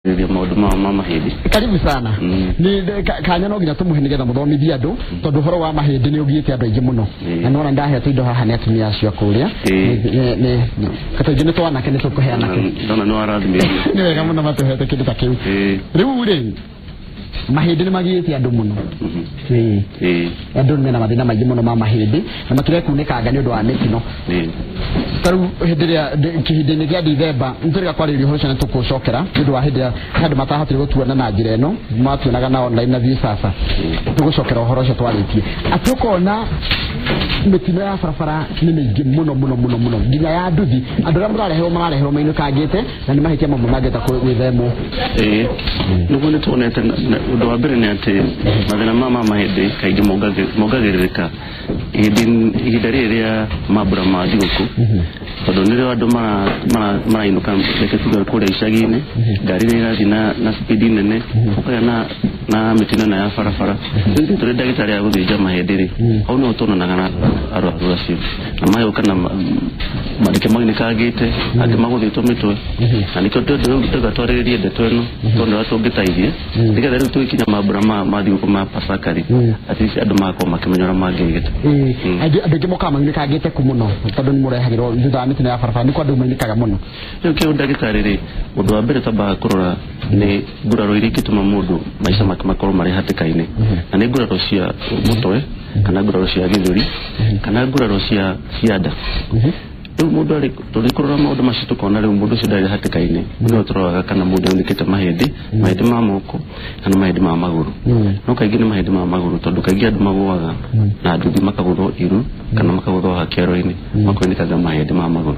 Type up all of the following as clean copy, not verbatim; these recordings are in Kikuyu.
Rĩrĩa maũndũ ma mahĩndĩ. Karibu sana. Nĩ kanya no nginya tũmũhe nĩgetha mũthomithie andũ, tondũ ũhoro wa mahĩndĩ nĩ ũgiĩte andũ aingĩ mũno. Na nĩwona ndahetwo indo haha nĩ atumia acio kũrĩa. Kata ingĩ nĩ twanake nĩ tũkũhe anake. Ndona nĩ warathimĩrio. Nĩ wega mũno matũhete kĩndũ ta kĩu. Rĩu rĩ, mahĩndĩ nĩ magiĩte andũ mũno. Andũ mena mathĩna maingĩ mũno ma mahĩndĩ na matirekunĩkanga nĩ ũndũ wa mĩtino. Ta rĩu hĩndĩ ĩrĩa kĩhinda-inĩ kĩa Dithemba nĩtũrĩga kwarĩrĩria ũhoro ũcio na tũkũcokera nĩ ũndũ wa hĩndĩ ĩrĩa andũ matahotire gũtuona na njĩra ĩno, matuonaga na online na Viusasa. Tũgũcokera ũhoro ũcio twarĩtie atĩ ũkona mĩtino ya barabara nĩ mĩingĩ mũno mũno mũno mũno, nginya ya nduthi. Andũ arĩa mũrareherwo marareherwo mainũkangĩte na nĩ mahĩtia mamwe mangĩhota gwĩthemwo. Ĩĩ, nĩguo nĩ tuonete ũndũ wa mbere nĩ atĩ mathĩna ma mahĩndĩ kaingĩ mongagĩrĩrĩka ihinda rĩrĩ rĩa mambura ma thigũkũ, tondũ nĩrĩo andũ marainũka, reke tuge kũrĩa icagi-inĩ, ngari nĩ irathiĩ na speed nene, ũkagĩa na mĩtino ĩno ya barabara. Rĩu ithuĩ tũrĩ ndagĩtarĩ a gũthĩnja mahĩndĩ rĩ, hau nĩho tuonanaga na arwaru acio na magĩũka na reke maunĩkangĩte, angĩ magũthĩtwo mĩtwe, na nĩkĩo ndĩrauga twarĩrĩrie ndeto ĩno, tondũ ũrĩa tũngĩteithia nĩgetha rĩu tũgĩkinya mambura ma thigũkũ ma Pasaka rĩ, at least andũ magakorwo makĩmenya ũrĩa mangĩgĩta. Andũ aingĩ mokaga mainũkangĩte ku mũno, tondũ nĩ mũrehagĩrwo thutha wa mĩtino ya barabara, nĩkuo andũ mainũkaga mũno. Rĩu kĩu ndagĩtarĩ rĩ, ũndũ wa mbere twambaga kũrora nĩ nguraro iria ingĩtũma mũndũ maica make makorwo marĩ hatĩka-inĩ, na nĩ nguraro cia mũtwe kana nguraro cia gĩthũri kana nguraro cia nda. Rĩu mũndũ arĩ tũrĩ kũrora maũndũ macio tũkona rĩu mũndũ ũcio ndarĩ hatĩka-inĩ, nĩho tũroraga kana mũndũ aunĩkĩte mahĩndĩ ma moko kana mahĩndĩ ma magũrũ. No kaingĩ nĩ mahĩndĩ ma magũrũ, tondũ kaingĩ andũ magũaga na nduthi makagũthwo iru kana makagũthwo haha kĩero-inĩ, makoinĩkanga mahĩndĩ ma magũrũ.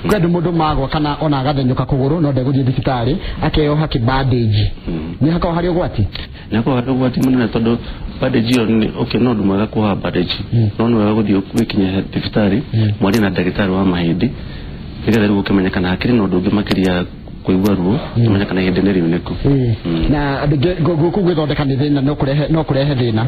Kwĩ andũ mũndũ magwa kana ona agathenyũka kũgũrũ no ndegũthiĩ thibitarĩ, akeyoha kĩbandĩnji. Nĩ hakoragwo harĩ ũgwati? Nĩ hakoragwo harĩ ũgwati mũnene, tondũ bandage ĩyo nĩ okay, no ũndũ mwega kuoha bandage, no nĩ wega gũthiĩ gwĩkinyia thibitarĩ, mwarie na ndagĩtarĩ wa mahĩndĩ nĩgetha rĩu ũkĩmenye kana hakĩrĩ na ũndũ ũngĩ makĩria kũigua ruo, ũmenye kana ihĩndĩ nĩ riunĩku. Na andũ aingĩ gũkũ gwĩthondeka nĩ thĩna, no kũrehe thĩna.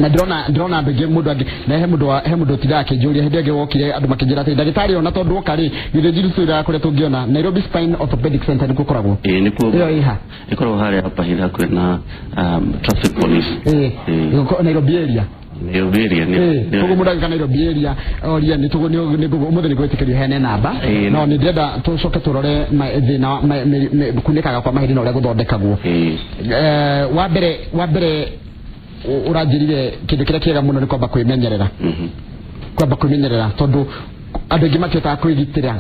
Na ndĩrona andũ aingĩ, mũndũ angĩ na he mũndũ ũtindaga akĩnjũria. Hĩndĩ ĩngĩ wokire andũ makĩnjĩra atĩ ndagĩtarĩ ona tondũ woka rĩ, githĩ njirutĩra kũrĩa tũngĩona Nairobi Spine Orthopedic Center nĩkuo kũragwo? Ĩĩ, nĩkuo. Ĩyo ĩha? Ĩkoragwo harĩa Upper Hill hakuhĩ na traffic police. Ĩĩ, Nairobi area. Nairobi area nĩ Koguo mũndũ angĩka Nairobi area oria nĩ tũgũ nĩ ũmũthĩ nĩ gwĩtĩkĩrio heane namba. No nĩ ndĩrenda tũcoke tũrore thĩna wa kunĩkaga kwa mahĩndĩ na ũrĩa gũthondekagwo. Wa mbere ũranjĩrire kĩndũ kĩrĩa kĩega mũno nĩ kwamba kwĩmenyerera. Kwamba kwĩmenyerera, tondũ andũ aingĩ matihotaga kwĩgitĩra,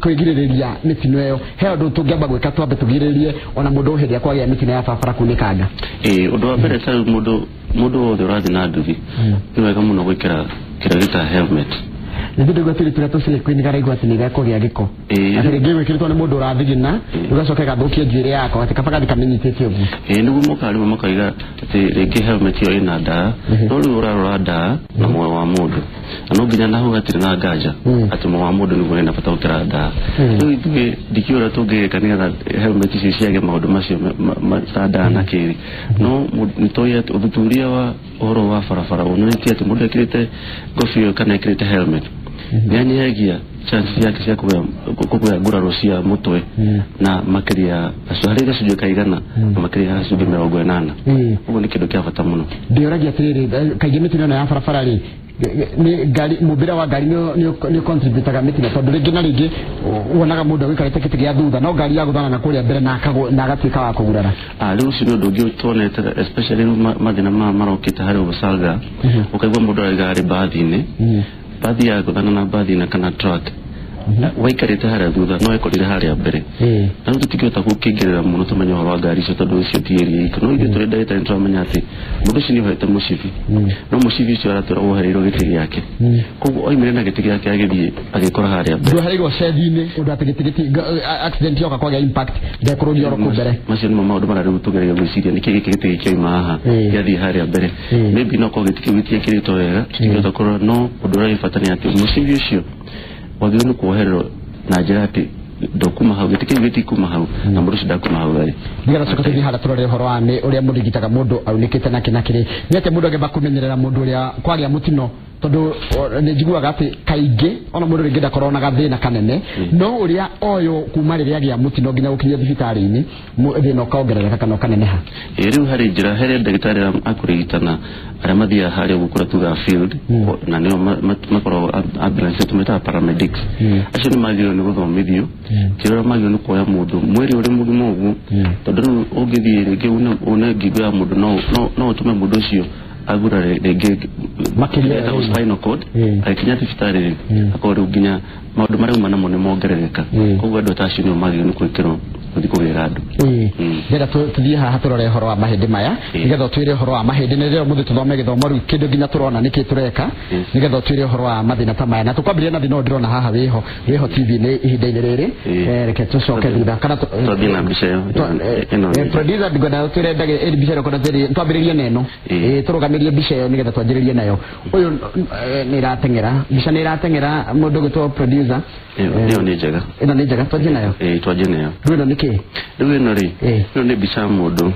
kwĩgirĩrĩria mĩtino ĩyo. He ũndũ tũngĩamba gwĩka twambe tũgirĩrĩrie ona mũndũ hĩndĩ ĩrĩa kwagĩa mĩtino ya barabara kunĩkanga? Ĩĩ, ũndũ wa mbere, ta rĩu mũndũ wothe ũrathiĩ na nduthi, nĩ wega mũno gwĩkĩra kĩrĩa gĩta helmet. Nĩndĩ ndĩgua tũrĩ tũrĩa tũcirĩ nĩ karaigua atĩ nĩ gekũgĩa gĩko. Atĩ rĩngĩ gwĩkĩrĩtwo nĩ mũndũ ũrathigina, ũgacoka ĩgathũkia njuĩrĩ yako, atĩ kaba gathi kamĩnyitĩte ũguo. Ĩĩ, nĩguo mokaga rĩmwe makauga atĩ rĩngĩ helmet ĩyo ĩna ndaa, no rĩu ũrarora ndaa na muoyo wa mũndũ, na no nginya na hau hatirĩ na nganja atĩ muoyo wa mũndũ nĩguo wĩna bata gũkĩra ndaa. Rĩu ithuĩ ndikĩũĩ ũrĩa tũngĩgĩka nĩgetha helmet icio ciage maũndũ macio ta ndaa na kĩrĩ, no nĩ tũĩ atĩ ũthuthuria wa ũhoro wa barabara wonanĩtie atĩ mũndũ ekĩrĩte ngobia ĩyo kana ekĩrĩte helmet nĩ anyihagia chance ciake cia kũgĩa nguraro cia mũtwe na makĩria harĩ gacunjĩ ka 100 na makĩria ya gacunjĩ 80. Ũguo nĩ kĩndũ kĩa bata mũno. Ndĩũragia atĩrĩrĩ, kaingĩ mĩtino ĩno ya barabara rĩ, nĩ ngari, mũmbĩre wa ngari nĩ contributaga mĩtino, tondũ rĩngĩ na rĩngĩ wonaga mũndũ agĩikarĩte gĩtĩ gĩa thutha no ngari yagũthana na kũrĩa mbere na agatuĩka wa kũgurara. Ah, rĩu ũcio nĩ ũndũ ũngĩ tuonete, especially rĩu mathĩna maya marokĩte harĩ ũgũcanga, ũkaigua mũndũ araiga arĩ mbathi-inĩ, mbathi yagũthana na mbathi na kana truck, waikarĩte harĩa thutha no ekorire harĩa mbere. Na rĩu tũtingĩhota gũkĩingĩrĩra mũno tũmenye ũhoro wa ngari icio, tondũ ũcio ti area itũ, no ithuĩ tũrĩ ndagĩtarĩ nĩ tũramenya atĩ mũndũ ũcio nĩ ohete mũcibi, no mũcibi ũcio aratwĩra wohereirwo gĩtĩ gĩake, koguo oimire na gĩtĩ gĩake agĩthiĩ agĩkora harĩa mbere. Ndwehereirwo cethi-inĩ ũndũ atĩ gĩtĩ gĩti accident yoka kwagĩa impact ndekũrũria oro kũu mbere. Macio nĩmo maũndũ marĩa rĩu tũgeragia gwĩciria nĩkĩ gĩkĩ gĩtĩ gĩkĩoima haha gĩathiĩ harĩa mbere. Maybe no korwo gĩtĩ kĩu gĩtiekĩrĩtwo wega, tũtingĩhota kũrora, no ũndũ ũrĩa wĩ bata nĩ atĩ mũcibi ũcio wagĩrĩirwo nĩ kuohererwo na njĩra atĩ ndũkuma hau, gĩtĩ kĩu gĩtikuma hau na mũndũ ũcio ndakuma hau arĩ. Nĩgetha coka tũthiĩ harĩa tũrore ũhoro wa nĩ ũrĩa mũrigitaga mũndũ aunĩkĩte na kĩ na kĩrĩ, nĩ atĩa mũndũ angĩamba kũmenyerera mũndũ ũrĩa kwagĩa mũtino? Tondu nĩ njiguaga atĩ kaingĩ ona mũndũ rĩngĩ ndakorwo na gathĩna kanene no ũrĩa oyo kuma rĩrĩa agĩa mũtino nginya gũkinya thibitarĩ-inĩ thĩna ũkongerereka kana ũkaneneha. Rĩu harĩ njĩra harĩ ndagĩtarĩ akũrigitana arĩa mathiaga harĩa ũguo kũrĩa tugaga field na nĩo makoragwo ambulance tũmĩtaga paramedics. Acio nĩ magĩrĩirwo nĩ gũthomithio kĩrĩa magĩrĩirwo nĩ kuoya mũndũ mwĩrĩ ũrĩ mũgima ũguo, tondũ rĩu ũngĩthiĩ rĩngĩ une ngingo ya mũndũ no ũtũme mũndũ ũcio agura rĩngĩ makĩria spinal cord agĩkinya thibitarĩ akorwo rĩu nginya maũndũ marĩa uma namo nĩ mongerereka. Koguo andũ ta acio nĩo magĩrĩirwo nĩ gwĩkĩrwo gũthiĩ kũgĩra andũ. Ndĩrenda tũthiĩ haha tũrore ũhoro wa mahĩndĩ maya nĩgetha ũtwĩre ũhoro wa mahĩndĩ nĩ rĩo mũthĩ tũthome gĩthomo rĩu kĩndũ nginya tũrona nĩkĩ tũreka nĩgetha ũtwĩre ũhoro wa mathĩna ta maya na tũkwambĩrĩria na thĩna ũyũ ndĩrona haha wĩho TV-inĩ ihinda-inĩ rĩrĩ. Reke tũcoke thutha kana twambie na mbica ĩyo ĩno. Producer ngwenda ũtwĩre mbica ĩyo twambĩrĩrie na ĩno, tũrũgamĩrie mbica ĩyo nĩgetha twanjĩrĩrie nayo. Ũyũ nĩ ĩrateng'era mbica nĩ ĩrateng'era mũndũ ũgwĩtwo producer. Ĩyo nĩ njega, ĩno nĩ njega, twanjie nayo. Twanjie nayo. Rĩu ĩno nĩ kĩ? Rĩu ĩno rĩ, ĩno nĩ mbica ya mũndũ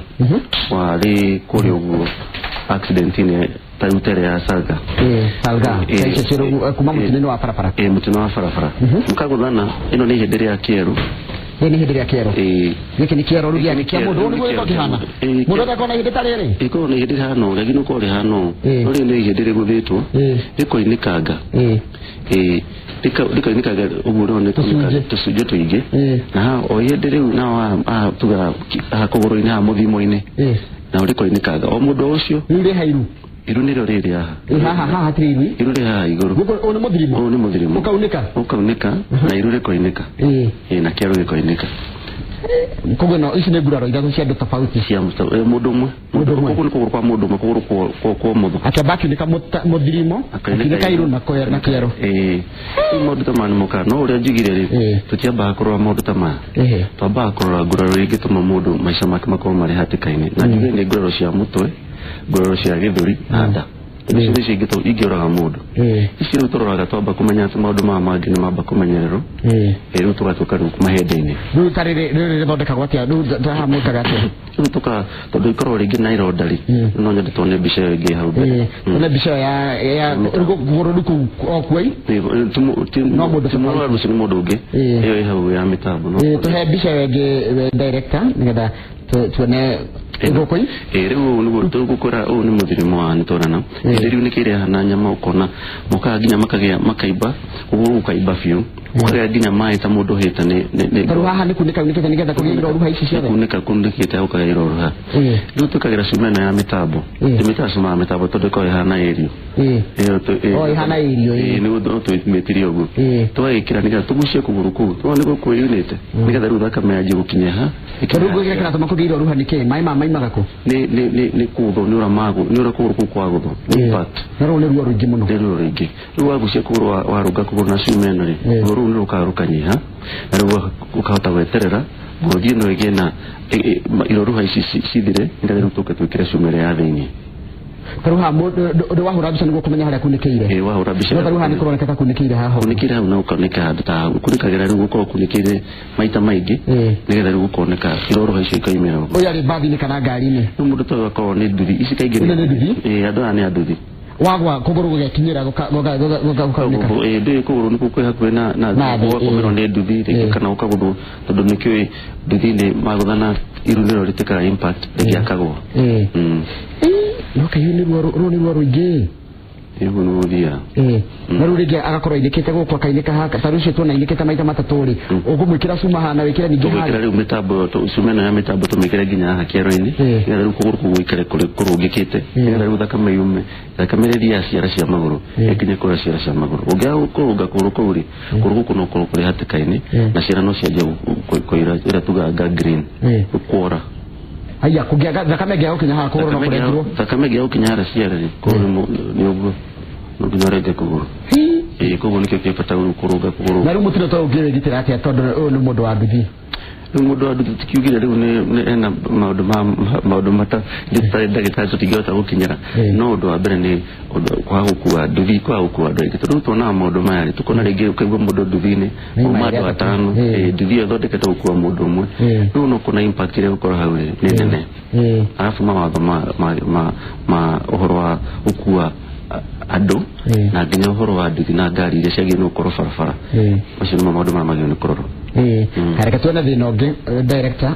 warĩ kũrĩa ũguo accident-inĩ ta rĩu tere ya Salga. Salga kuma mũtino-inĩ wa barabara. Mũtino wa barabara mũkagũthana. Ĩno nĩ ihĩndĩ rĩa kĩero. Ĩĩ nĩ ihĩndĩ rĩa kĩero. Gĩkĩ nĩ kĩero rĩu gĩa mũndũ ũyũ nĩguo gĩkorwo kĩhana. Mũndũ atakorwo na ihĩndĩ ta rĩrĩ. Ĩkorwo nĩ ihĩndĩ rĩhana ũũ, rĩngĩ nĩũkorwo rĩhana ũũ. No rĩrĩ nĩ ihĩndĩ rĩgũthĩtwo rĩkoinĩkanga. Rĩkoinĩkanga ũguo rĩo nĩ tũcunjĩ tũingĩ. Na haha o ihĩndĩ rĩu nao haha tugaga haha kũgũrũ-inĩ haha mũthimo-inĩ nao rĩkoinĩkanga o mũndũ ũcio. Rĩu rĩ hairu. Iru nĩrĩo rĩrĩ haha. Haha haha hatirĩ iru. Iru rĩ haha igũrũ. Ũyũ nĩ mũthirimo. Ũyũ nĩ mũthirimo. Ũkaunĩka. Ũkaunĩka na iru rĩkoinĩka. Na kĩero gĩkoinĩka. Koguo no ici nĩ nguraro ithatũ cia andũ tofauti. Cia mũndũ ũmwe. Koguo nĩ kũgũrũ kwa mũndũ ũmwe, kũgũrũ kwa ũmotho. Akĩamba akiunĩka mũthirimo, akiunĩka iru na kĩero. Rĩu maũndũ ta maya nĩ mokaga. No ũrĩa njugire rĩ, tũtiambaga kũrora maũndũ ta maya. Twambaga kũrora nguraro iria ingĩtũma mũndũ maica make makorwo marĩ hatĩka-inĩ. Na njuge nĩ nguraro cia mũtwe, nguraro cia gĩthũri na nda. Icio nĩcio ingĩũraga mũndũ. Ici rĩu tũroraga twamba kũmenya atĩ maũndũ maya mangĩ nĩ mamba kũmenyererwo. Rĩu tũgatuĩka rĩu mahĩndĩ-inĩ. Rĩu ta rĩrĩ rĩthondekagwo atĩa? Rĩu haha mwĩkaga atĩa? Rĩu tũka tondũ ikoragwo rĩngĩ na ironda rĩ, no nyende tuone mbica ĩyo ĩngĩ hau mbere. Tuone mbica ĩyo ya kũgũrũ rĩu kũu o kuo-ĩ? No mũndũ ti mũrwaru ũcio nĩ mũndũ ũngĩ. Ĩyo ĩ hau ya mĩtambo. Tũhe mbica ĩyo ĩngĩ director nĩgetha tuone gũkũ. Rĩu nĩguo tũgũkwĩra ũyũ nĩ mũthirimo wa nĩtũrana. Hĩndĩ rĩu nĩkĩrĩa na nyama ũkona mokaga nginya makagĩa makaimba, kũgũrũ gũkaimba biũ, ũkagĩa nginya maĩ ta mũndũ hĩte nĩ Tarĩu haha nĩ kunĩka unĩkĩte nĩgetha kũgĩe iroruha ici ciothe. Kunĩka kunĩkĩte ũkagĩa iroruha. Rĩu tũkagĩra cuma ĩno ya mĩtambo. Tũmĩtaga cuma ya mĩtambo tondũ ĩkoragwo ĩhana ĩrio. O ĩhana ĩrio. Nĩguo tũmĩtirie ũguo. Tũgagĩkĩra nĩgetha tũgucie kũgũrũ kũu. Tuona nĩguo kwĩyunĩte. Nĩgetha rĩu thakame yanjie gũkinya ha. Rĩu ngwĩkĩra kĩratũma kũgĩe iroruha nĩ kĩ? Maĩ maya maimaga kũ? Nĩ kũgũthwo nĩ ũrĩa magũ nĩ ũrĩa kũgũrũ kũu kwagũthwo. Impact. Na rũu nĩ ruo rũingĩ mũno. Nĩ ruo rũingĩ. Rĩu wagucia kũgũrũ warũnga kũgũrũ na cuma ĩno rĩ, ruo rũu nĩ rũkaga rũkanyiha na rĩu ũkahota gweterera ngothi ĩno ĩgĩe na iroruha ici cithire nĩgetha rĩu tũke twĩkĩre cuma ĩrĩa ya thĩiniĩ. Tarĩu haha mũndũ wahũra mbica nĩguo kũmenya harĩa kunĩkĩire. Wahũra mbica. No tarĩu haha nĩ kũroneka ta kunĩkĩire haha. Kunĩkĩire hau na ũkoneka handũ ta hau. Kunĩkagĩra rĩu gũkorwo kunĩkĩire maita maingĩ nĩgetha rĩu gũkoneka iroruha icio ikaumĩra. Ũyũ arĩ mbathi-inĩ kana ngari-inĩ? Rĩu mũndũ ta ũyũ akoragwo nĩ nduthi. Ici kaingĩ nĩ nduthi? Andũ aya nĩ a nduthi. Wagwa kũgũrũ gũgekinyĩra gũkaunĩka. Ndũĩ kũgũrũ nĩkuo kwĩ hakuhĩ na ũgakomerwo nĩ nduthi rĩngĩ kana ũkagũthwo tondũ nĩkĩũĩ nduthi-inĩ magũthana iru nĩrĩo rĩtĩkaga impact rĩngĩ akagũa. No kaĩ nĩ ruo ruo nĩ ruo rũingĩ. Ũguo nĩguo ũthiaga. Na rĩu rĩngĩ agakorwo ainĩkĩte gũkũ akainĩka haha ta rĩu ũcio tuona ainĩkĩte maita matatũ rĩ, ũkũmwĩkĩra cuma haha na wĩkĩre ningĩ haha. Tũgwĩkĩra rĩu mĩtambo cuma ĩno ya mĩtambo tũmĩkĩre nginya haha kĩero-inĩ nĩgetha rĩu kũgũrũ kũu gũikare kũrũngĩkĩte nĩgetha rĩu thakame yume thakame ĩrĩa ĩthiaga ciara cia magũrũ ĩkinye kũrĩa ciara cia magũrũ. Ũngĩaga kũrũnga kũgũrũ kũu rĩ, kũgũrũ gũkũ no gũkorwo kũrĩ hatĩka-inĩ na ciara no cianjie kũira ĩrĩa tugaga gangrene, kuora. Haya kũngĩaga thakame ĩngĩaga gũkinya haha kũgũrũ no kũrengirwo. Thakame ĩngĩaga gũkinya harĩa ciara rĩ, kũgũrũ nĩ ũguo no nginya ũrenge kũgũrũ. Koguo nĩkĩo kĩ bata rĩu kũrũnga kũgũrũ. Na rĩu mũtino ta ũyũ ũngĩwĩgitĩra atĩa tondũ ũyũ nĩ mũndũ wa nduthi? Rĩu mũndũ wa nduthi tikiugire rĩu nĩ ena maũndũ mata tũtarĩ ndagĩtarĩ tũtingĩhota gũkinyĩra. No ũndũ wa mbere nĩ kwaga gũkua nduthi, kwaga gũkua andũ aingĩ tondũ rĩu tuonaga maũndũ maya rĩ, tũkona rĩngĩ ũkaigua mũndũ nduthi-inĩ mauma andũ atano, nduthi ĩyo ĩthondeketwo gũkua mũndũ ũmwe. Rĩu no kuona impact ĩrĩa ĩgũkorwo hau rĩ nĩ nene. Arabu mawatho ma ũhoro wa gũkua andũ na nginya ũhoro wa nduthi na ngari iria ciagĩrĩirwo gũkorwo barabara. Macio nĩmo maũndũ marĩa magĩrĩirwo nĩ kũrorwo. Reke tuone thĩna ũngĩ, director.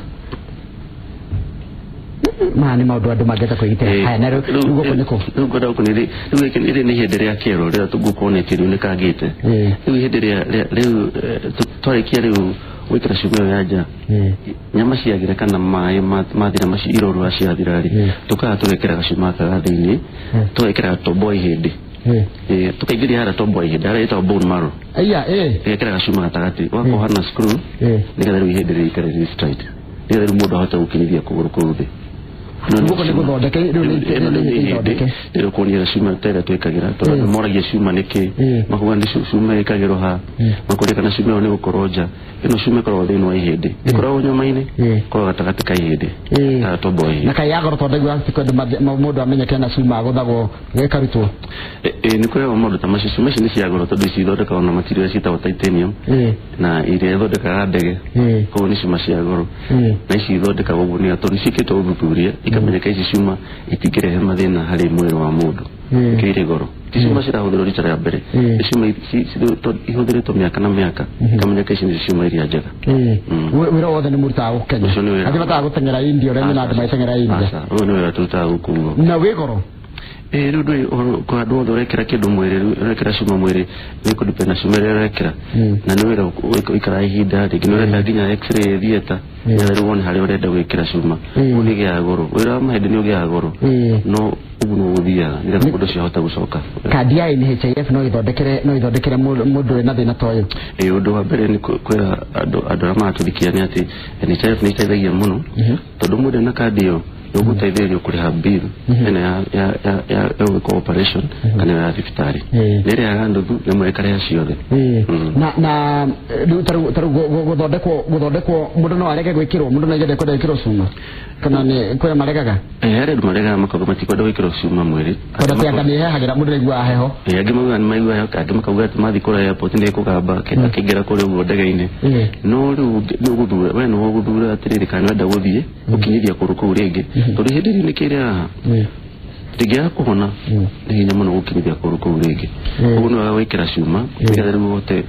Maya nĩ maũndũ andũ mangĩhota kwĩgitĩra. Haya, na rĩu gũkũ nĩ kũ? Rĩu ngwenda gũkũ nĩ rĩu gĩkĩ nĩ ihĩndĩ rĩa kĩero rĩrĩa tũgũkorwo nĩ rĩu ihĩndĩ rĩa rĩu twarĩkia rĩu gwĩkĩra cuma ĩyo ya nja, nyama ciagĩra kana maĩ mathira macio irorua ciathira rĩ, tũkaga tũgekĩra gacuma gaka ga thĩinĩ, tũgekĩra tombo wa ihĩndĩ, tũkaingĩria harĩa tombo wa ihĩndĩ harĩa ĩtagwo bone marrow. Tũgekĩra gacuma gatagatĩ, ũgakoha na screw nĩgetha rĩu ihĩndĩ rĩikare rĩ straight, nĩgetha rĩu mũndũ ahote gũkinyithia kũgũrũ kũu thĩ. Gũkũ nĩ gũthondeke rĩu nĩ ithondeke rĩu kuonia cuma ta ĩrĩa twĩkagĩra, tondũ andũ moragia cuma nĩkĩ, makauga nĩ cuma ĩkagĩrwo ha, makoria kana cuma ĩyo nĩ gũkorwo nja. Ĩno cuma ĩkoragwo thĩinĩ wa ihĩndĩ, ĩkoragwo nyama-inĩ, ĩkoragwo gatagatĩ ka ihĩndĩ, ta tombo wa ihĩndĩ. Na kaĩ ya goro, tondũ ndaiguaga ti kwenda mũndũ amenyeke na cuma agũthagwo ĩkarutwo. Nĩ kũrĩ maũndũ ta macio. Cuma ici nĩ cia goro tondũ ici ithondekagwo na material ciĩtagwo titanium na iria ithondekaga ndege, koguo nĩ cuma cia goro. Na ici ithondekagwo ũguo nĩ tondũ nĩciĩkĩtwo ũthuthuria ikamenyeka ici cuma itingĩrehe mathĩna harĩ mwĩrĩ wa mũndũ, nĩkĩo irĩ goro. Ti cuma cirahũthĩrwo rita rĩa mbere, nĩ cuma ihũthĩrĩtwo mĩaka na mĩaka, ikamenyeka ici nĩcio cuma iria njega. Wĩra wothe nĩ mũrutaga gũkũ Kenya? Angĩ mataga gũteng'era India, ũrĩa nyona andũ magĩteng'era India. Ũyũ nĩ wĩra tũrutaga gũkũ ũguo. Na wĩ goro? Rĩu ndũĩ kwa andũ othe ũrekĩra kĩndũ mwĩrĩ, rĩu ũrekĩra cuma mwĩrĩ nĩ kũdepend na cuma ĩrĩa ũrekĩra, na nĩ wĩra ũikaraga ihinda rĩngĩ, nĩ ũreka nginya x-ray theatre nĩgetha rĩu wone harĩa ũrenda gwĩkĩra cuma. Ũguo nĩ ĩgĩaga goro, wĩra wa mahĩndĩ nĩ ũgĩaga goro, no ũguo nĩ gũthiaga nĩgetha mũndũ ũcio ahote gũcoka. Kandi ya NHIF no ĩthondekere mũndũ wĩna thĩna ta ũyũ? Ũndũ wa mbere nĩ kwĩra andũ arĩa maratũthikia nĩ atĩ NHIF nĩ ĩteithagia mũno, tondũ mũndũ ena kandi ĩyo nĩũgũteithĩrĩrio kũrĩha bill ĩno ya gwĩkwo operation kana ya thibitarĩ, nĩ ĩrĩhaga nuthu, rĩmwe ĩkarĩha ciothe. Na rĩu tarĩu gũthondekwo mũndũ no arege gwĩkĩrwo, mũndũ no aige ndekwenda gwĩkĩrwo cuma, kana nĩ kũrĩa maregaga? Harĩ andũ maregaga makauga matikwenda gwĩkĩrwo cuma mwĩrĩ, tondũ atĩ anga nĩ ĩhehagĩra, mũndũ nĩaiguaga heho. Angĩ maugaga nĩ maiguaga heho, angĩ makauga atĩ mathiĩ kũrĩa airport nĩ ĩkũgamba akĩingĩra kũrĩa ũguo ndege-inĩ. No rĩu nĩ ũgũthura, we nĩwe ũgũthura atĩrĩrĩ kana nĩwenda gũthiĩ gũkinyithia kũgũrũ kũu rĩngĩ, tondũ ihĩndĩ rĩu nĩkĩrĩ haha rĩngĩaga kũhona nĩ hinya mũno gũkinyithia kũgũrũ kũu rĩngĩ. Ũguo nĩ wega gwĩkĩra cuma nĩgetha rĩu ũhote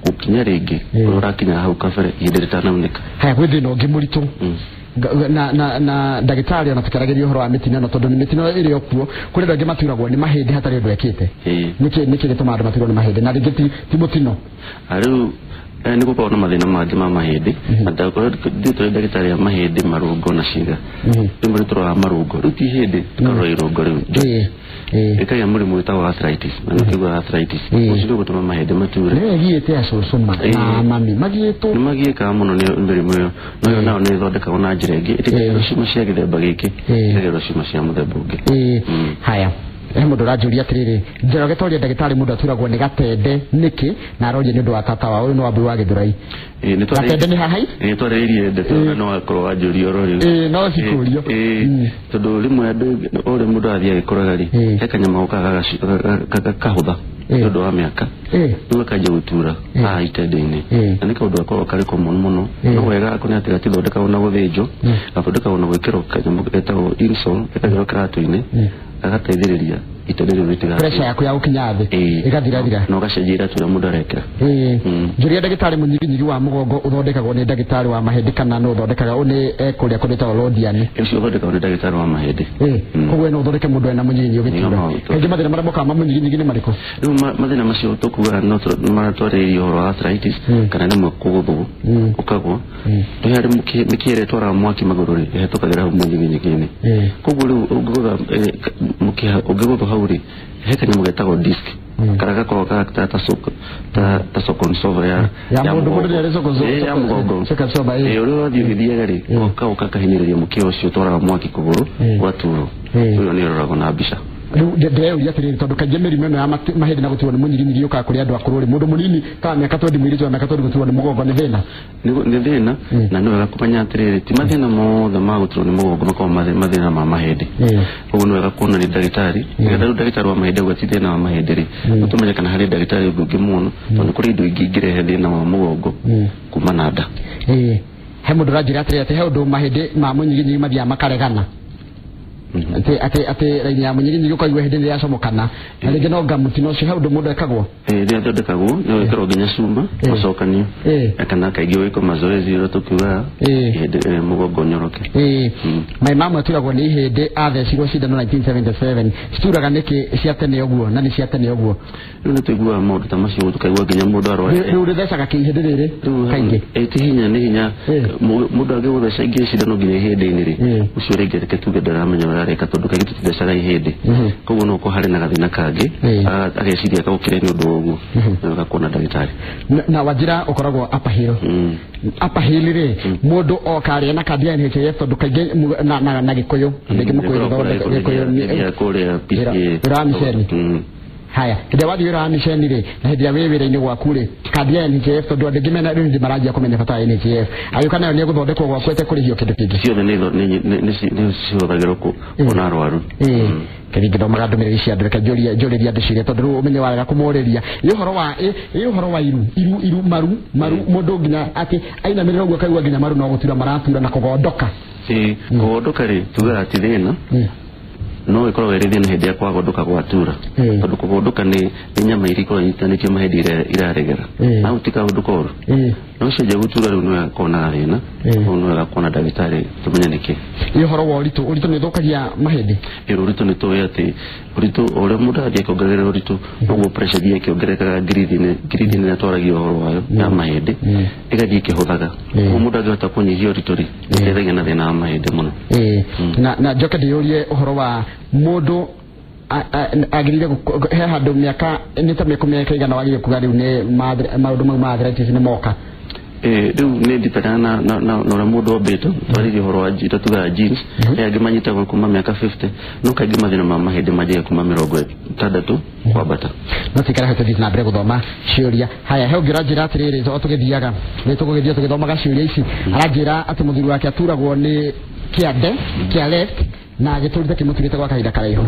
gũkinya rĩngĩ ũrĩa ũrakinya hau kabere ihinda rĩtanaunĩka. Haya, gwĩ thĩna ũngĩ mũritũ na ndagĩtarĩ ona tũkĩaragĩria ũhoro wa mĩtino ĩno, tondũ mĩtino ĩrĩ o kuo, kũrĩ andũ angĩ maturagwo nĩ mahĩndĩ hatarĩ ũndũ ekĩte. Nĩkĩ gĩtũmaga andũ maturwo nĩ mahĩndĩ na rĩngĩ ti mũtino? Rĩu nĩ gũkorwo na mathĩna mangĩ ma mahĩndĩ, na ndakorwo ithuĩ tũrĩ ndagĩtarĩ a mahĩndĩ, marũngo na ciĩga, rĩmwe nĩ tũroraga marũngo, rĩu ti ihĩndĩ, tũkarora irũngo rĩu ĩkagĩa mũrimũ wĩtagwo arthritis, na nĩkĩguo arthritis ũcio nĩ ũgũtũma mahĩndĩ mature. Nĩwe ĩgiĩte acũcũ na mami magiĩtwo nĩ magiĩkaga mũno nĩ mĩrimũ ĩyo, no ĩyo nayo nĩ ĩthondekagwo na njĩra ĩngĩ, ĩtĩkagĩrwo cuma cia gĩthemba gĩkĩ, ĩkagĩrwo cuma cia mũthemba ũngĩ. Haya, he mũndũ ũranjũria atĩrĩrĩ, Njoroge toria ndagĩtarĩ mũndũ aturagwo nĩ gatende nĩkĩ, na aroria nĩ ũndũ wa tata wao, ũyũ nĩ Wambui wa Gĩthũrai. Gatende nĩ haha? Nĩ twarĩrĩirie ndeto na no akorwo wanjũria oro rĩu. No cikũrio. Tondũ rĩmwe andũ ũrĩa mũndũ athiĩ agĩkũraga rĩ, he kanyama gokaga gakahũtha nĩ ũndũ wa mĩaka, rĩu gakanjia gũtura haha itende-inĩ, na nĩ kaũndũ gakoragwo karĩ common mũno. No wega gako nĩ atĩ gatithondekagwo na gũthĩnjwo, gathondekagwo na gwĩkĩrwo kanyamũ getagwo insole, gekagĩrwo kĩratũ-inĩ, gagateithĩrĩria itende rĩu rĩtiga pressure yaku ya gũkinya thĩ ĩgathirathira, na ũgacenjia iratũ ũrĩa mũndũ arekĩra. Njũria ndagĩtarĩ, mũnyiginyigi wa mũgongo ũthondekagwo nĩ ndagĩtarĩ wa mahĩndĩ kana nũ ũthondekaga? Ũyũ nĩ ekũrĩa kũrĩtagwo Londiani. Ũcio ũthondekagwo nĩ ndagĩtarĩ wa mahĩndĩ. Koguo no ũthondeke mũndũ ena mũnyiginyigi ũgĩtura? Kaingĩ mathĩna marĩa mokaga ma mũnyiginyigi nĩ marĩkũ? Rĩu mathĩna macio tũkugaga no maratwarĩrĩria ũhoro wa arthritis kana rĩmwe kũgũthwo ũkagwa, nĩ harĩ mĩkiha ĩrĩa ĩtwaraga mwaki magũrũ rĩ, ĩhetũkagĩra hau mũnyiginyigi-inĩ, koguo rĩu ũngĩgũtha mũkiha, ũngĩgũthwo hau rĩ, he kanyamũ getagwo disc karĩa gakoragwo ta shock absorber ya ya mũndũ nĩ arĩ ya mũgongo, ũrĩa ũrathiĩ ũgĩthiaga rĩ, gagoka kahinyĩrĩria mũkiha ũcio ũtwaraga mwaki kũgũrũ, ũgaturwo. Ũyũ nĩ ũroragwo na mbica. Rĩu ndĩreyũria atĩrĩrĩ, tondũ kaingĩ mĩrimũ ĩno ya mahĩndĩ na gũturwo nĩ mũnyiginyigi yũkaga kũrĩ andũ akũrũ rĩ, mũndũ mũnini ta mĩaka 20, mũirĩtu wa mĩaka 20 gũturwo nĩ mũgongo nĩ thĩna? Nĩ thĩna, na nĩ wega kũmenya atĩrĩrĩ, ti mathĩna mothe ma gũturwo nĩ mũgongo makoragwo mathĩna ma mahĩndĩ. Koguo nĩ wega kuona nĩ ndagĩtarĩ, nĩgetha rĩu ndagĩtarĩ wa mahĩndĩ auga ti thĩna wa mahĩndĩ rĩ, ũtũmenye kana harĩ ndagĩtarĩ ũngĩ ũngĩmuona, tondũ nĩ kũrĩ indo ingĩ ingĩrehe thĩna wa mũgongo kuma na nda. He mũndũ ũranjĩra atĩrĩrĩ, atĩ he ũndũ mahĩndĩ ma mũnyiginyigi mathiaga makaregana. Atĩ raini ya mũnyiginyigi ũkaigua hĩndĩ ĩrĩa yacomokana na rĩngĩ no nga mũtino ũcio he ũndũ mũndũ ekagwo. Nĩ athondekagwo no ĩkorwo nginya cuma macokanio kana kaingĩ wĩkwo mazoezi ũrĩa tũkiugaga hĩndĩ mũgongo ũnyoroke. Mai mamwe aturagwo nĩ ihĩndĩ athecirwo cindano 1977 cituraga nĩkĩ cia tene ũguo na nĩ cia tene ũguo. Rĩu nĩ tũiguaga maũndũ ta macio tũkaigua nginya mũndũ arwarĩte. Rĩu rĩthecaga kĩ ihĩndĩ rĩrĩ kaingĩ? Ti hinya nĩ hinya mũndũ angĩgũtheca ingĩ cindano nginya ihĩndĩ-inĩ rĩ ũcio rĩngĩ reke tuge ndaramenya ũrĩa areka tondũ kaingĩ tũtithecaga ihĩndĩ koguo no ũkorwo harĩ na gathĩna kangĩ ageciria gagũkĩre nĩ ũndũ wa ũguo na ũgakuona ndagĩtarĩ. Na wanjĩra ũkoragwo Upper Hill. Upper Hill rĩ mũndũ oka arĩa na kandi ya NHIF tondũ kaingĩ na Gĩkũyũ rĩngĩ mũkũyũ Gĩkũyũ kũrĩa PCA wĩra wa miceni. Haya hĩndĩ ĩrĩa wathiĩ wĩra wa miceni rĩ na hĩndĩ ĩrĩa wĩ wĩra-inĩ gwaku rĩ kandi ya NHIF tondũ andũ aingĩ mena rĩu maranjia kũmenya bata wa NHIF agĩũka nayo nĩ ĩgũthondekwo gwaku ĩtekũrĩhio kĩndũ kĩngĩ. Ciothe nĩ cihũthagĩrwo kuona arwaru. Kĩrĩa ngĩthomaga ndũmĩrĩri cia andũ reke njũrĩrie andũ ciũria tondũ rĩu ũmenye warega kũmũrĩria ĩ ũhoro wa iru iru iru maru maru mũndũ nginya atĩ ainamĩrĩra ũguo akaigua nginya maru no gũtura maratura na kũgondoka. Kũgondoka rĩ tugaga ti thĩna no ĩkoragwo ĩrĩ thĩna hĩndĩ ya kwagondoka gwatura tondũ kũgondoka nĩ nyama iria ikoragwo inyitanĩtio mahĩndĩ iraregera na hau ti kaũndũ koru no cenjia gũtura rĩu nĩ wega kuona gathĩna koguo nĩ wega kuona ndagĩtarĩ tũmenye nĩkĩ. Ĩ ũhoro wa ũritũ ũritũ nĩ ũthũkagia mahĩndĩ? Ũritũ nĩ tũĩ atĩ ũritũ o ũrĩa mũndũ arathiĩ akĩongerera ũritũ noguo pressure ĩthiĩ ĩkĩongererekaga ngiridi-inĩ ĩrĩa twaragia ũhoro wayo ya mahĩndĩ ĩgathiĩ ĩkĩhũthaga koguo mũndũ angĩhota kũnyihia ũritũ rĩ ĩteithagia na thĩna wa mahĩndĩ mũno. Na njoke ndĩyũrie ũhoro wa mũndũ agĩrĩire he handũ mĩaka nĩ ta mĩaka ĩigana wagĩrĩire kuga rĩu nĩ maũndũ mau ma arthritis nĩ moka? Rĩu nĩ depend na ũrĩa mũndũ ombĩtwo twarĩrie ũhoro wa tugaga genes he angĩ manyitagwo kuma mĩaka 50 no kaingĩ mathĩna ma mahĩndĩ manjagia kuma 60 kwambata. No tikara hau tũthiĩ na mbere gũthoma ciũria. Haya he ũngĩ ũranjĩra atĩrĩrĩ o tũgĩthiaga nĩ tũgũgĩthiĩ tũgĩthomaga ciũria ici aranjĩra atĩ mũthuri wake aturagwo nĩ kĩande kĩa left na gĩtũrĩte kĩmũturĩte gwa kahinda karaihu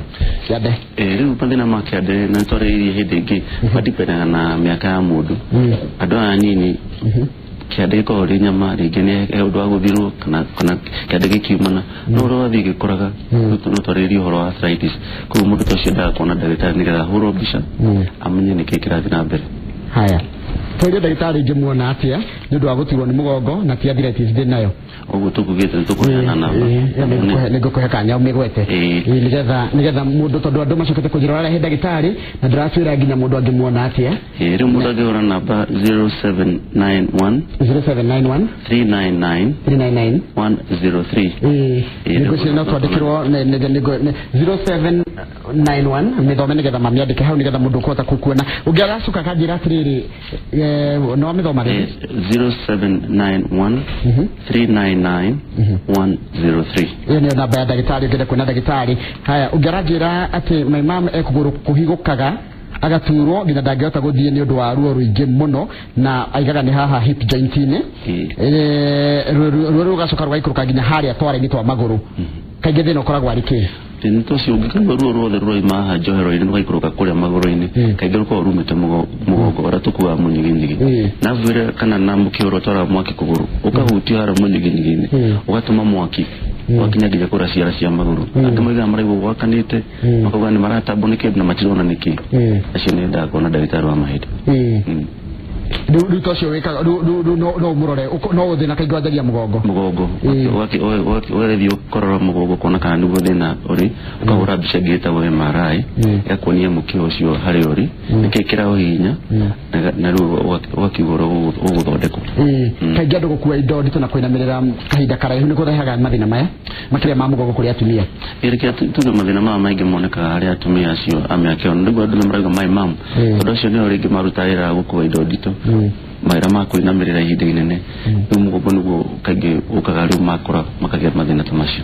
kĩande. Rĩu mathĩna ma kĩande na nĩtwarĩrĩirie hĩndĩ ĩngĩ madipendaga na mĩaka ya mũndũ. Andũ aya anini kĩande gĩkoragwo rĩ nyama rĩngĩ nĩ he ũndũ wa gũthirwo kana kĩande gĩkiumana no ũrĩa wathiĩ gĩkũraga no twarĩrĩrie ũhoro wa arthritis koguo mũndũ ta ũcio endaga kuona ndagĩtarĩ nĩgetha ahũrwo mbica amenye nĩkĩĩ kĩrathiĩ na mbere. Haya tũrie ndagĩtarĩ ingĩmuona atĩa nĩ ũndũ wa gũturwo nĩ mũgongo na ti arthritis ndĩ nayo. Ũguo tũkugĩte nĩ tũkũheana namba. Nĩngũkũhe kanya ũmĩgwete nĩgetha mũndũ tondũ andũ macokete kũnjĩra ũrarehe ndagĩtarĩ na ndĩratwĩra nginya mũndũ angĩmuona atĩa. Rĩu mũndũ angĩhũra namba 0791 0791 399 399 103. Nĩngwĩciria no twandĩkĩrwo 0791 mĩthome nĩgetha mamĩandĩke hau nĩgetha mũndũ ũkũhota kũkuona. Ũngĩ aracoka akanjĩra atĩrĩrĩ no mĩthoma rĩngĩ 0791 399 103. Ĩyo nĩyo namba ya ndagĩtarĩ ũngĩenda kuona ndagĩtarĩ. Haya ũngĩ aranjĩra atĩ my mom ekũgũrũ kũhigũkaga agaturwo nginya ndangĩhota gũthiĩ nĩ ũndũ wa ruo rũingĩ mũno na aigaga nĩ haha hip joint-inĩ ruo rũgacoka rũgaikũrũka nginya harĩa twara-inĩ twa magũrũ kaingĩ thĩna ũkoragwo arĩ kĩ? Thĩna ta ũcio ũngĩkaigua ruo ruothe rũrauma haha njohero-inĩ rũgaikũrũka kũrĩa magũrũ-inĩ kaingĩ rũkoragwo rumĩte mũgongo ũrĩa tũkuaga mũnyiginyigi na vĩre kana na mũkĩhũ ũrĩa ũtwaraga mwaki kũgũrũ ũkahutia harĩa mũnyiginyigi-inĩ ũgatũma mwaki wakinya nginya kũrĩa ciara cia magũrũ. Angĩ moigaga maraigua gwakanĩte makauga nĩ maratambwo nĩ kĩndũ na matirona nĩkĩ. Acio nĩ endaga kuona ndagĩtarĩ wa mahĩndĩ. Rĩu ta ũcio wĩkaga rĩu no ũmũrore no thĩna kaingĩ wanjagia mũgongo. Mũgongo ũgathiĩ ũkarora mũgongo kuona kana nĩguo thĩna ũrĩ ũkahũra mbica ĩngĩ ĩtagwo MRI ĩgakuonia mũkiha ũcio harĩa ũrĩ nĩkĩĩ kĩraũhihinya na rĩu ũgakiuga ũrĩa ũgũthondekwo. Kaingĩ andũ gũkua indo nditũ na kũinamĩrĩra kahinda karaihu nĩ kũrehaga mathĩna maya makĩria ma mũgongo kũrĩ atumia. Reke tuge mathĩna maya maingĩ monekaga harĩ atumia acio a mĩaka ĩyo nĩguo andũ nĩ marauga my mom tondũ acio nĩo rĩngĩ marutaga wĩra wa gũkua indo nditũ mawĩra ma kũinamĩrĩra ihinda inene rĩu mũgongo nĩguo kaingĩ ũkaga rĩu makũra makagĩa mathĩna ta macio.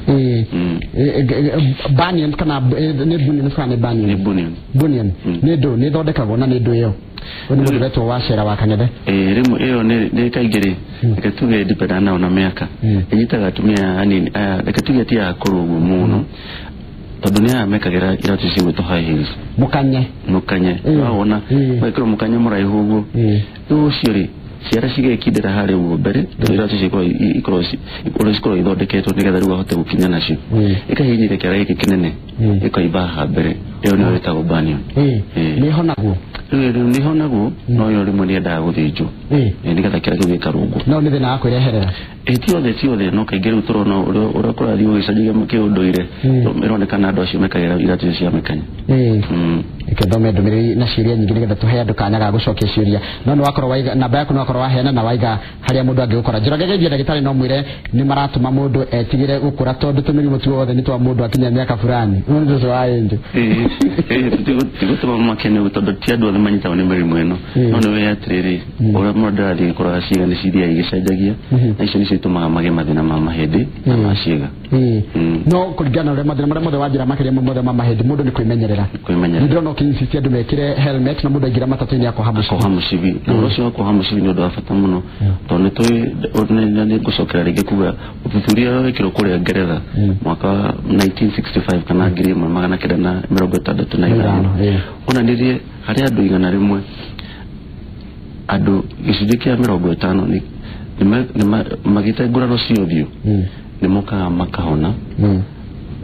Bunion kana nĩ bunion kana nĩ bunion? Nĩ bunion. Bunion nĩ ndũ nĩ ĩthondekagwo na nĩ ndũ ĩyo Ũyũ nĩ mũndũ wetwo Wacera wa Kang'ethe. Rĩmwe ĩyo nĩ kaingĩ rĩ reke tuge depend nao na mĩaka ĩnyitaga atumia anini aya reke tuge ti akũrũ ũguo mũno tondũ nĩ aya mekagĩra iratũ cigwĩtwo high heels. Mũkanye. Mũkanye wawona wekĩrwo mũkanye mũraihu ũguo rĩu ũcio rĩ Ciara cigekindĩra harĩa ũguo mbere tondũ iratũ icio ikorwo ithondeketwo nĩgetha rĩu ahote gũkinya nacio. Ĩkahihinyĩria kĩara gĩkĩ kĩnene ĩkaimba haha mbere. Ĩyo nĩyo ĩtagwo bunion. Nĩ ĩhonagwo? Rĩu nĩ ĩhonagwo, no ĩyo rĩmwe nĩ yendaga gũthĩnjwo nĩgetha kĩara kĩu gĩkarũngwo. No nĩ thĩna wa kwĩreherera? Ti othe, no kaingĩ rĩu tũrona ũrĩa kũrathiĩ gũgĩcenjagia kĩũndũire, ĩronekana andũ acio mekagĩra iratũ icio cia mĩkanya. Reke thome ndũmĩrĩri na ciũria nyingĩ nĩgetha tũhe andũ kanya ga gũcokia ciũria. No nĩ wakorwo waiga namba yaku, nĩ wakorwo waheana na waiga harĩa mũndũ angĩgũkora. Njoroge geithia ndagĩtarĩ, no mwĩre nĩ maratũma mũndũ etigĩre gũkũra tondũ tũmĩrimũ tuothe nĩ twa mũndũ akinya mĩaka fulani. Ũndũ ũcio wa Angel. Tigũtũma makene tondũ ti andũ othe manyitagwo nĩ mĩrimũ ĩno. No nĩ wĩ atĩrĩrĩ, ũrĩa mũndũ arathiĩ gũkũraga ciĩga nĩ cithiaga igĩcenjagia, na icio nĩcio itũmaga magĩe mathĩna ma mahĩndĩ na ma ciĩga. No kũringana na ũrĩa mathĩna marĩa mothe wanjĩra makĩria mothe ma mahĩndĩ, mũndũ nĩ kwĩmenyerera. Kwĩmenyerera. Nĩ ndĩrona ũkĩ-insist andũ mekĩre helmet na mũndũ aingĩra matatũ-inĩ akoha mũcibi. Akoha mũcibi. Na ũhoro ũcio wa kuoha mũcibi nĩ ũndũ wa bata mũno tondũ nĩ tũĩ nĩ ngũcokera rĩngĩ kuga ũthuthuria ũrĩa wekirwo kũrĩa Ngeretha mwaka wa 1965 kana 1965 onanirie harĩ andũ 100, andũ gĩcunjĩ kĩa 50 nĩ magĩte nguraro cia ũthiũ nĩ mokaga makahona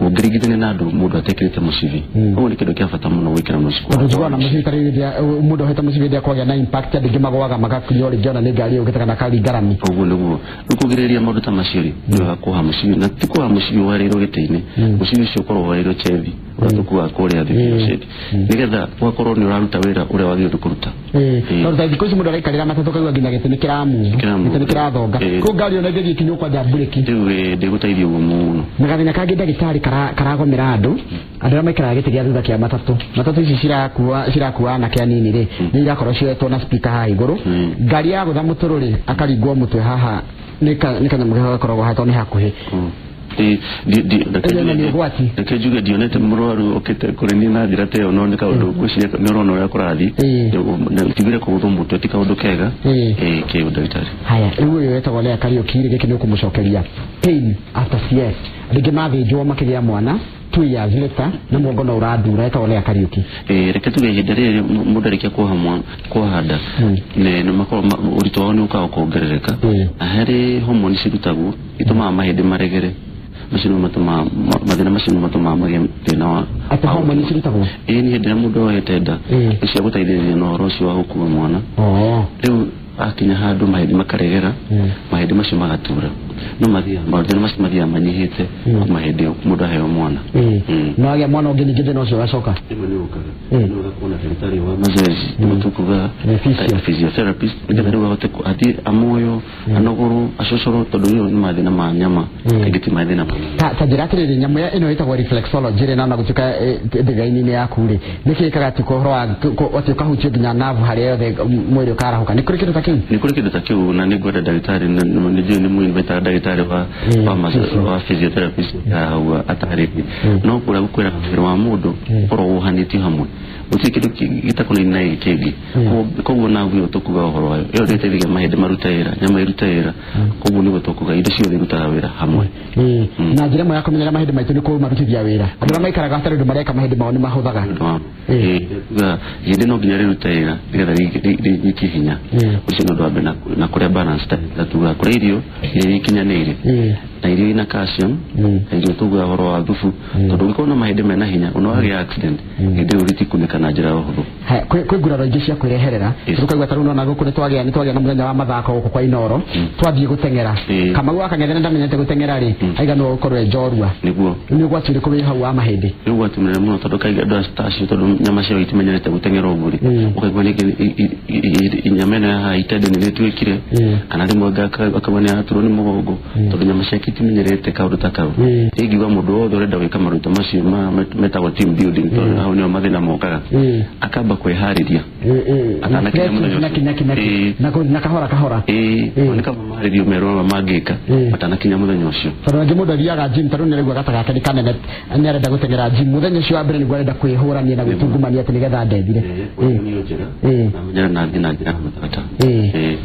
ũngĩringithania na andũ mũndũ atekĩrĩte mũcibi. Ũguo nĩ kĩndũ kĩa bata mũno gwĩkĩra mũcibi. Tondũ njiguaga na mũcibi tarĩu hĩndĩ mũndũ ohete mũcibi hĩndĩ ĩrĩa kwagĩa na impact, andũ aingĩ magũaga magakinywo rĩngĩ ona nĩ ngari yũkĩte kana karingarami. Ũguo nĩguo rĩu kũgirĩrĩria maũndũ ta macio rĩ, nĩ wega kuoha mũcibi, na ti kuoha mũcibi wohereirwo gĩtĩ-inĩ. Mũcibi ũcio ũkorwo wohereirwo chethi ũrĩa tũkuaga kũrĩa thĩ biũ chethi, nĩgetha ũgakorwo nĩ ũraruta wĩra ũrĩa wagĩrĩirwo nĩ kũruta. Tondũ ta thikũ ici mũndũ araikarĩra matatũ kaigua nginya gĩtĩ nĩ kĩramove, gĩtĩ nĩ kĩrathonga, kũu ngari ona ĩngĩthiĩ ikinywo kwanja mburĩki. Rĩu ndĩgũteithia ũguo mũno. Na gathĩna kangĩ ndagĩtarĩ karagomera andũ arĩa maikaraga gĩtĩ gĩa thutha kĩa matatũ. Matatũ ici cirakua anake anini rĩ, nĩ irakorwo cioetwo na speaker haha igũrũ. Ngari yagũtha mũtũrũ rĩ, akaringwo mũtwe haha nĩ kanyamũ gakoragwo haha tondũ nĩ hakuhĩ. Ĩyo nĩ ũgwati. Reke njuge ndionete mũrwaru okĩte kũrĩ niĩ na njĩra ta ĩyo, no nĩ kaũndũ ngwĩciria nĩ ũrona ũrĩa kũrathiĩ. Tigire kũgũthwo mũtwe ti kaũndũ kega kĩũ ndagĩtarĩ. Haya, rĩu ũyũ wetagwo Lea Kariũki rĩ, gĩkĩ nĩ ũkũmũcokeria. Pain after CS, rĩngĩ mathĩnjwo makĩgĩa mwana 2 years later na mũgongo no ũrandura. Etagwo Lea Kariũki. Reke tuge ihinda rĩrĩ mũndũ arĩkia kuoha mwana kuoha nda nĩ makorwo ũritũ wao nĩ ũkaga kuongerereka, na harĩ homoni cirutagwo itũmaga mahĩndĩ maregere. Macio nĩmo matũmaga mathĩna macio nĩmo matũmaga magĩe thĩna wa Atĩ homoni cirutagwo? Ĩĩ, nĩ hĩndĩ ĩrĩa mũndũ ohete nda nĩ cia gũteithĩrĩria na ũhoro ũcio wa gũkua mwana. Rĩu akinya handũ mahĩndĩ makaregera, mahĩndĩ macio magatura, no mathiaga mathĩna macio mathiaga manyihĩte kuma hĩndĩ ĩyo mũndũ aheo mwana. No agĩa mwana ũngĩ ningĩ thĩna ũcio ũgacoka? Rĩmwe nĩ ũkaga nĩ wega kuona ndagĩtarĩ wa mazoezi, nĩguo tũkuga physiotherapist, nĩgetha rĩu ahote athiĩ amoyo, anogorwo, acocorwo, tondũ ĩyo nĩ mathĩna ma nyama, kaingĩ ti mathĩna ma Ta njĩra atĩrĩrĩ, nyamũ ĩno ĩtagwo reflexology rĩ, na gũtuĩka thĩga-inĩ yaku rĩ, nĩkĩ ĩkaga atĩ ũhoro wa atĩ ũkahutio nginya nerve harĩa yothe mwĩrĩ ũkarahũka? Nĩ kũrĩ kĩndũ ta kĩu? Nĩ kũrĩ kĩndũ ta kĩu, na nĩ ngwenda ndagĩtarĩ nĩ njũĩ nĩ mũinvitaga ndagĩtarĩ wa physiotherapist hau atarĩrie. No kũrĩa gũkwĩra mwĩrĩ wa mũndũ ũkorwo wohanĩtio hamwe, gũtirĩ kĩndũ gĩtakonainie na gĩkĩ kĩngĩ. Koguo nerve ĩyo tũkuga ũhoro wayo, ĩyo nĩ ĩteithagia mahĩndĩ marute wĩra, nyama irute wĩra. Koguo nĩguo tũkuga indo ciothe irutaga wĩra hamwe. Na njĩra ĩmwe ya kũmenyerera mahĩndĩ maitũ nĩ kũmarutithia wĩra. Andũ arĩa maikaraga hatarĩ ũndũ mareka, mahĩndĩ mao nĩ mahũthaga. Kuga ihĩndĩ no nginya rĩrute wĩra nĩgetha rĩnyitie hinya. Ũcio nĩ ũndũ wa mbere, na kũrĩa balance diet, na tugaga kũrĩa irio iria ikinyanĩire na irio ina calcium na irio tugaga ũhoro wa thubu, tondũ ũngĩkorwo na mahĩndĩ mena hinya, ona wagĩa accident hĩndĩ ĩyo rĩtikunĩka na njĩra ya ũhũthũ. Kwĩ nguraro ingĩ cia kwĩreherera. Tũkaigua ta rĩu nona gũkũ nĩ twagĩa na mũthenya wa mathako gũkũ kwa Inoro, twathiĩ gũteng'era. Kamau akang'ethera ndamenyete gũteng'era rĩ, aiganwo gũkorwo e njorua. Nĩguo. Nĩ ũgwati ũrĩkũ wĩ hau wa mahĩndĩ? Nĩ ũgwati mũnene mũno, tondũ kaingĩ andũ ta acio, tondũ nyama ciao itimenyerete gũteng'era ũguo rĩ, ũkaigua ningĩ nyama ĩno ya haha itende nĩ rĩtuĩkire, kana rĩmwe akauga nĩ araturwo nĩ mũgongo, tondũ nyama ciake itimenyerete kaũndũ ta kau. Ingiuga mũndũ wothe ũrenda gwĩka maũndũ macio metagwo team building, tondũ hau nĩho mathĩna mokaga, akamba kwĩharĩria atanakinya mũthenya ũcio. Na kahora kahora. Ĩĩ, nĩ kaba maharĩrio merwo mangĩka matanakinya mũthenya ũcio. Tondũ rĩngĩ mũndũ athiaga gym, tarĩu nĩaraigua gata gake nĩ kanene, nĩarenda gũteng'era gym mũthenya ũcio wa mbere, nĩguo arenda kwĩhũrania na gwĩtungumania atĩ nĩgetha ndethire. Nĩyo njega na menyera na thiĩ na njĩra ya mũtaratara.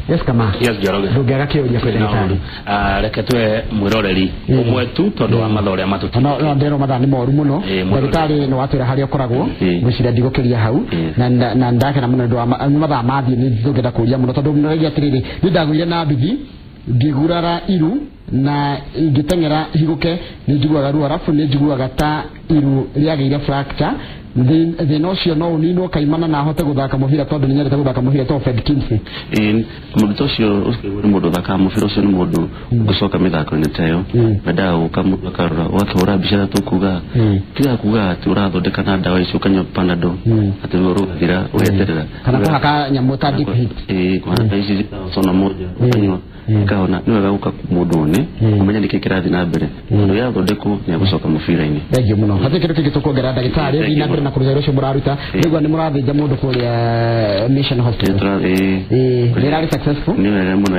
Yes, kama Yes, Njoroge. Ndũngĩaga kĩũria kwĩ ndagĩtarĩ. Reke tuhe mwĩroreri. Mwiroreri umwe tu tondu wa mathaa uria matutu no ndero mathaa ni moru muno ndagitari no watwira haria ukoragwo ngwiciria ndigukiria hau na ndakena muno ndu wa mathaa mathie ni ndungenda kuria muno tondu naragia atiriri ni ndaguire na nduthi ngigurara iru na ngiteng'era higuke ni njiguaga ruo arafu ni njiguaga ta iru riageire fracture thina ucio no uninwo kaimana na ahote guthaka mubira tondu ni nyendete guthaka mubira to Fred Kinsey. Mundu ta ucio ni mundu uthakaga mubira ucio ni mundu ugucoka mithako-inĩ ta ĩyo mendaga gũka mũndũ akarora ũgakĩhũra mbica tũkuga tiga kuga atĩ ũrathondeka na ndawa icio ũkanyua Panadol atĩ ruo rũgathira ũgeterera kana kũhaka nyamũ ta deep heat kũhaka ta ici sona moja ũkanyua ikahona. Nĩ wega gũka mũndũ one ũmenye nĩkĩ kĩrathiĩ na mbere tondũ yathondekwo nĩ egũcoka mũbira-inĩ. Thengiũ mũno. Hatirĩ kĩndũ kĩngĩ tũkuongerera ndagĩtarĩ thiĩ na mbere na kũruta wĩra ũcio mũraruta. Nĩguo nĩ mũrathĩnja mũndũ kũrĩa Mission Hospital. Nĩ ĩrarĩ successful. Nĩ wega mũno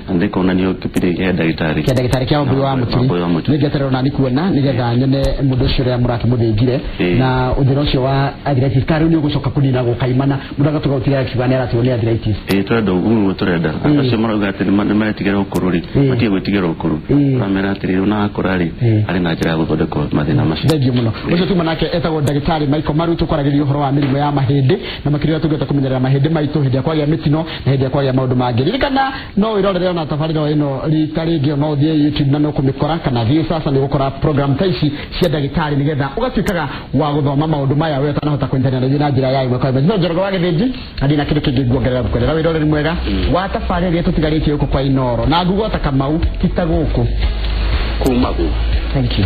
na ndĩkonanio kĩbindi kĩa ndagĩtarĩ kĩa ndagĩtarĩ kĩa Wambui wa Mũturi. Nĩngeterera ona nĩkuona nĩgetha nyone mũndũ ũcio ũrĩa mũrakĩmũthĩnjire na ũthĩna ũcio wa arthritis ka rĩu nĩ ũgũcoka kũnina gũkaimana mũndũ agatuga gũtiga akiuga nĩ aratigwo nĩ arthritis. Tũrenda ũguo nĩguo tũrenda. Andũ acio marauga atĩ nĩ maretigĩra ũkũrũ rĩ matige gwĩtigĩra ũkũrũ ũramera atĩrĩrĩ ona wakũra rĩ arĩ na njĩra ya gũthondekwo mathĩna macio. Thengiũ mũno. Ũcio tuma nake etagwo ndagĩtarĩ Michael Maru tũkwaragĩria ũhoro wa mĩrimũ ya mahĩndĩ na makĩria tũngĩhota kũmenyerera mahĩndĩ maitũ hĩndĩ ya kwagĩa mĩtino na hĩndĩ ya kwagĩa maũndũ mangĩ. Ririkana no wĩrorere ona tabarĩra ĩno rita rĩngĩ no ũthiĩ YouTube na no kũmĩkora kana thiĩ sasa nĩ ũgũkora program ta ici cia ndagĩtarĩ nĩgetha ũgatuĩkaga wa gũthoma maũndũ maya we ũtanahota kũnyitanĩra na ithuĩ na njĩra ya ĩmwe kwa ĩmwe. Njĩra Njoroge wa Gĩthĩnji na ndina kĩndũ kĩngĩ nguongerera ngũkwerera wĩroreri mwega wa tabarĩra ĩrĩa tũtigarĩtie gũkũ kwa Inooro na ngugo ta Kamau ti ta gũkũ kuma gũkũ. Thank you.